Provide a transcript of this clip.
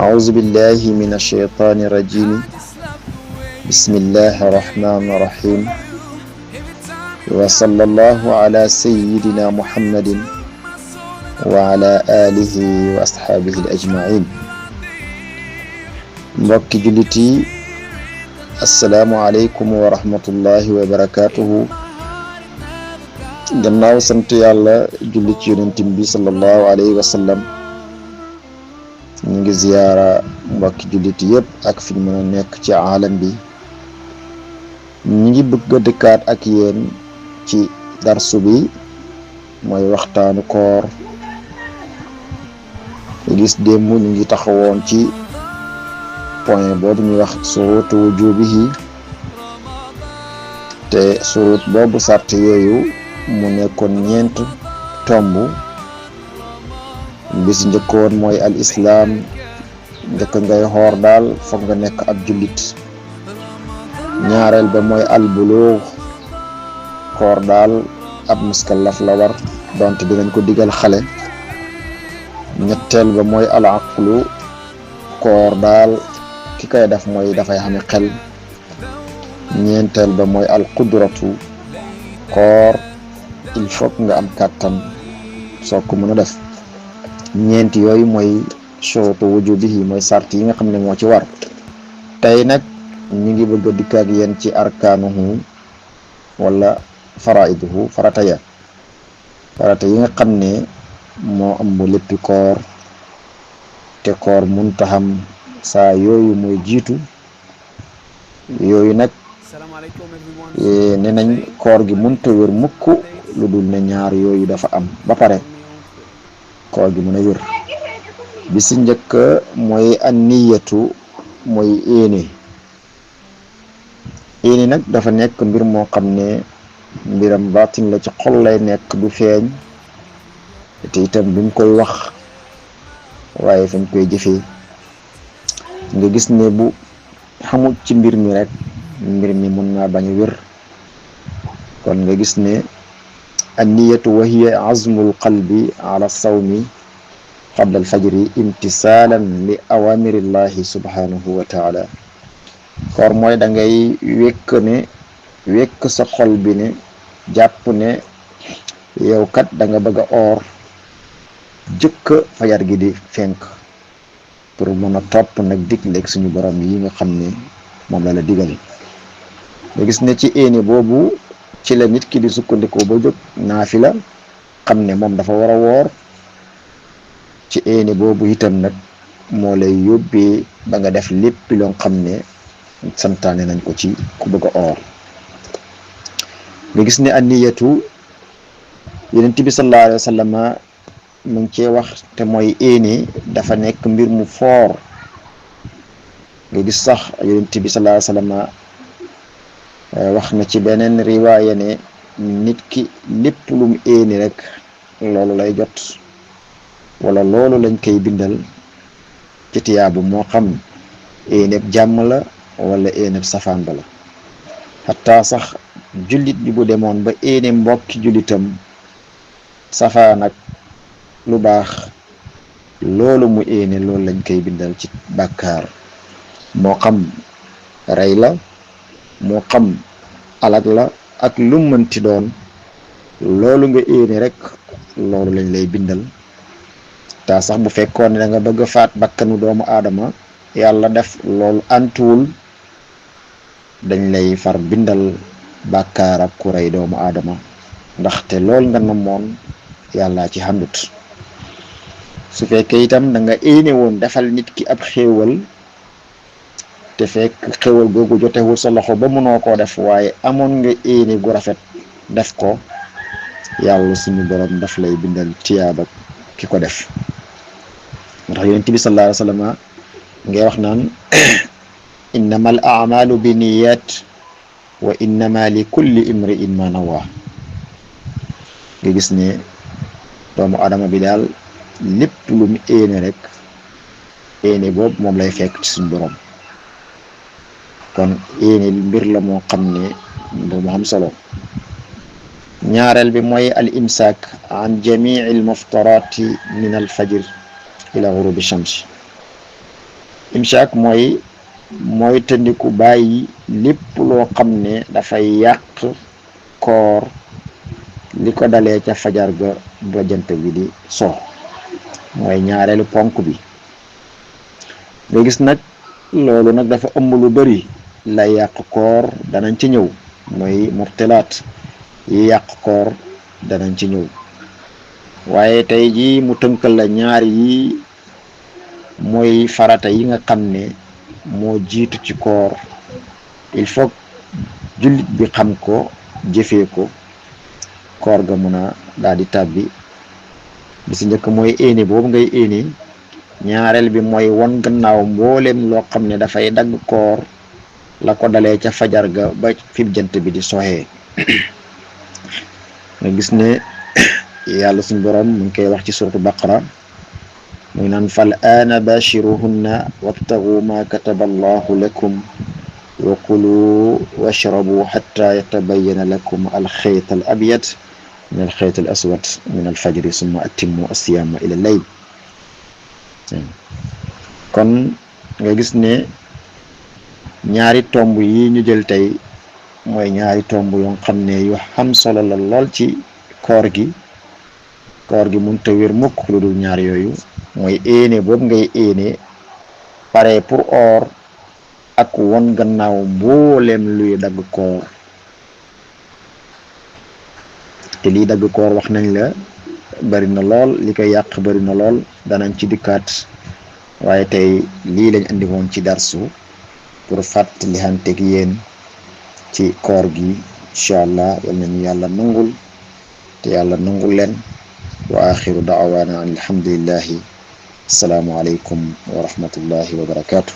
أعوذ بالله من الشيطان الرجيم بسم الله الرحمن الرحيم وصلى الله على سيدنا محمد وعلى آله وأصحابه الأجمعين mbokki jullit yi assalaamu aleykum wa rahmatullahi wa barakatuhu gannaaw sant yàlla jullit ci yonentim bi sallallahu alayhi wa sallam ñu ngi ziyaara mbokki jullit yëpp ak fi ñu mën a nekk ci aalam bi ñu ngi bëgg a dëkkaat ak yéen ci darsu bi mooy waxtaanu koor gis démb ñu ngi taxawoon ci point boobu ñuy wax surutu wujubihi te surut boobu sart yooyu mu nekkoon ñeent tomb bi si njëkkoon mooy al islam njëkk ngay xoor daal foog nga nekk ab jullit ñaareel ba mooy al bulugh koor daal ab muskallaf la war donte dinañ ko digal xale ñetteel ba mooy al aqlu koor daal ki koy def mooy dafay xame xel ñeenteel ba mooy al qudratu koor il faut nga am kàttan soo ko mën a def ñeent yooyu mooy shurutu wujubihi mooy sart yi nga xam ne moo ci war tey nag ñu ngi bëgg a dikk ak yéen ci arkaanuhu wala faraiduhu farata yi nga xam ne moo ëmb léppi koor te koor munta xam saa yooyu mooy jiitu yooyu nag ne nañ koor gi munta wér mukk lu dul ne ñaar yooyu dafa am ba pare koor gi mën a wér bi si njëkk mooy anniyatu mooy éene nag dafa nekk mbir moo xam ne mbiram baatin la ci xol lay nekk du feeñ te itam duñ koy wax waaye fañ koy jëfee nga gis ne bu xamul ci mbir mi rek mbir mi mun naa bañ a wér kon nga gis ne anniyatu wa hiya azmul qalbi ala sawmi qabla alfajri imtisaalan li awamirillahi subhanahu wa taala koor mooy da ngay wekk sa xol bi ne jàpp ne yow kat da nga bëgg a oor jëkk fajar gi di fenk pour mën a topp nag digleeg suñu borom yi nga xam ne moom la digal nga gis ne ci éene boobu ci la nit ki di sukkandikoo ba jóg naafila xam ne moom dafa war a woor ci éene boobu itam nag moo lay yóbbee ba nga def lépp loo xam ne santaane nañ ko ci ku bëgg a oor nga gis ne anniyatu yonent bi sallallahu alayhi wa sallam mu ngi cee wax te mooy éene dafa nekk mbir mu foor nga gis sax yonent bi sallallahu alayhi wa sallam wax na ci beneen riwaaya ne nit ki lépp lu mu éene rek loolu lay jot wala loolu lañ koy bindal ci tiyaabu moo xam éeneb jàmm la wala éeneb safaan ba la xataa sax jullit bi bu demoon ba éene mbokki jullitam safaan ak lu baax loolu mu éene loolu lañ koy bindal ci bàkkaar moo xam rey la moo xam alag la ak lu mënti doon loolu nga éene rek loolu lañ lay bindal ta sax bu fekkoon ne da nga bëgg a faat bakkanu doomu aadama yàlla def loolu antuwul dañ lay far bindal bàkkaar ak ku rey doomu aadama ndaxte loolu nga namoon yàlla ci xandut su fekkee itam da nga éene woon defal nit ki ab xéewal te fekk xéewal googu jotewul sa loxo ba mënoo koo def waaye amoon nga éene gu rafet def ko yàlla suñu borom daf lay bindal tiyaaba ki ko def ndax yonent bi sallallahu alayhi wa sallam ngay wax naan innamal a'malu bi niyyat wa innama li kulli imri'in ma nawa nga gis ne doomu adama bi daal lépp lu mu éene rek éene boobu moom lay fekk ci suñu borom kon éene mbir la moo xam ne mbir mu am solo ñaareel bi mooy al imsaak an jamii al muftarati min al fajr ila ghurubi shams imsaak mooy tëndiku bàyyi lépp loo xam ne dafay yàq koor li ko dalee ca fajar ga ba jant bi di so mooy ñaareelu ponk bi. nga gis nag loolu nag dafa ëmb lu bari la yàq koor danañ ci ñëw mooy murtilaat yi yàq koor danañ ci ñëw waaye tey ji mu tënkal la ñaar yi mooy farata yi nga xam ne moo jiitu ci koor il faut jullit bi xam ko jëfee ko koor ga mun a daal di tàbbi. bi si njëkk mooy éene boobu ngay éene. ñaareel bi mooy won gannaaw mbooleem loo xam ne dafay dagg koor la ko dalee ca fajar ga ba fi jant bi di soxee. nga gis ne yàlla suñu borom mu ngi koy wax ci suratu baqara muy naan fal aana bashiruhunna wabtagu ma kataba allahu lakum wa kulu washrabu xatta yatabayana lakum alxayt al abyad min alxayt al aswad min alfajri summa atimmu asiyama ila layl. kon nga gis ne ñaari tomb yi ñu jël tey mooy ñaari tomb yoo xam ne yu xam solo la lool ci koor gi mënut a wér mukk lu dul ñaar yooyu mooy éene boobu ngay éene pare pour or ak won gannaaw mbooleem luy dagg koor te lii dagg koor wax nañ la bari na lool li koy yàq bari na lool danañ ci dikkaat waaye tey lii lañ andi woon ci darsu pour fàttali hanteeg yéen ci koor gi incha allah yal nañu yàlla nangul te yàlla nangul leen wa axiru daawaana an alhamdulillahi asalaamu aleykum wa rahmatullahi wa barakaatu.